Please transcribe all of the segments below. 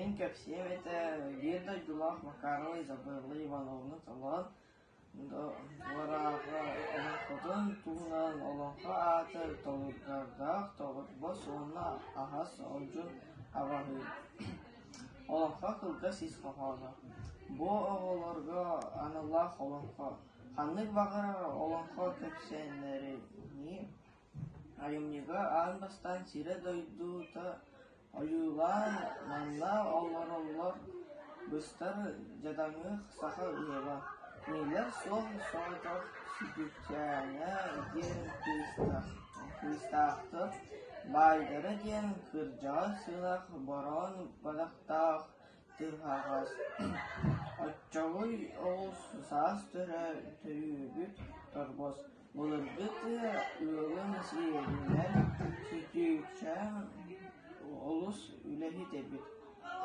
Мин кэпсиэм этэ биир дойдулаах Макарова Изабелла Ивановна Толоон Дворааҕы олоҥхотун туһунан олоҥхо аата Толугардаах Торбос уонна Аһас Одьун абаһыы. Олоҥхо кылгас ис хоһооно. Бу оҕолорго аналлаах олоҥхо. Ханнык баҕарар олоҥхо кэпсээннэринии Айымньыга аан бастаан сирэ-дойдута ойуулаан манна олороллор быстар дьадаҥы саха ыала, кинилэр суох соҕотох Сүтүкчээнэ диэн кыыстаахтар, баайдара диэн кырдьаҕас сыҥаах бороон бадахтаах Тыһаҕас Оччоҕуй оҕус саас төрүүбүт торбос, былыргы тыа ыалын сиэринэн Сүтүкчээн олус үлэһит эбит.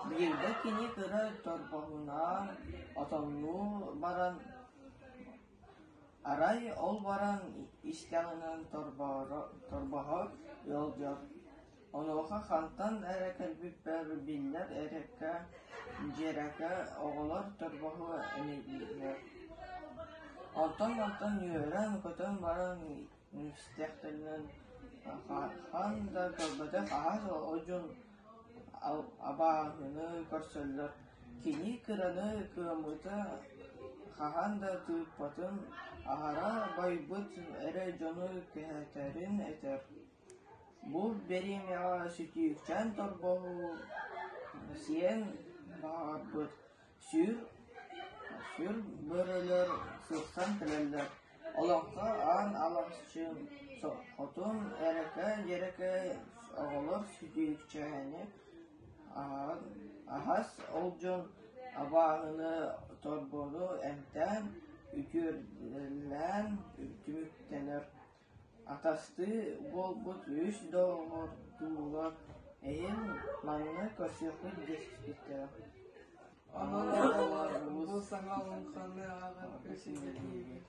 Биирдэ кини кыра торбоһунаан отоннуу баран, арай ол баран истэҕинэ торбоһо ыалдьар Онуоха хантан эрэ кэлбиппэр биллэр эрэкэ, дьиэрэкэ оҕолор торбоһу эмиийдииллэр. Онтон-мантан үөрэн-көтөн баран истэхтэринэ хаһан да көрбөтөх аһас одьун абааһыны көрсөллөр. Кини кыраны кыаммыта хаһан да тыыппатын, аһара байбыт эрэ дьону кэһэтэрин этэр. Бу бириэмэҕэ сүтүкчээн торбоһу сиэн баҕарбыт, сүр бөрөлөр сырсан кэлэллэр, Олоҥхо аан алахчын хотун эрэкэ-дьэрэкэ оҕолор сүтүкчээни аһас ол дьон абааһыны торбону эмтээн үтүөрдэлээн түмүктэнэр Атастыы буолбут үс доҕордуулар эһин манна көрсүөхпүт диэспиттэрэ Онон оҕолор бу саҥа олоҥхону ааҕарга сүбэлиибит.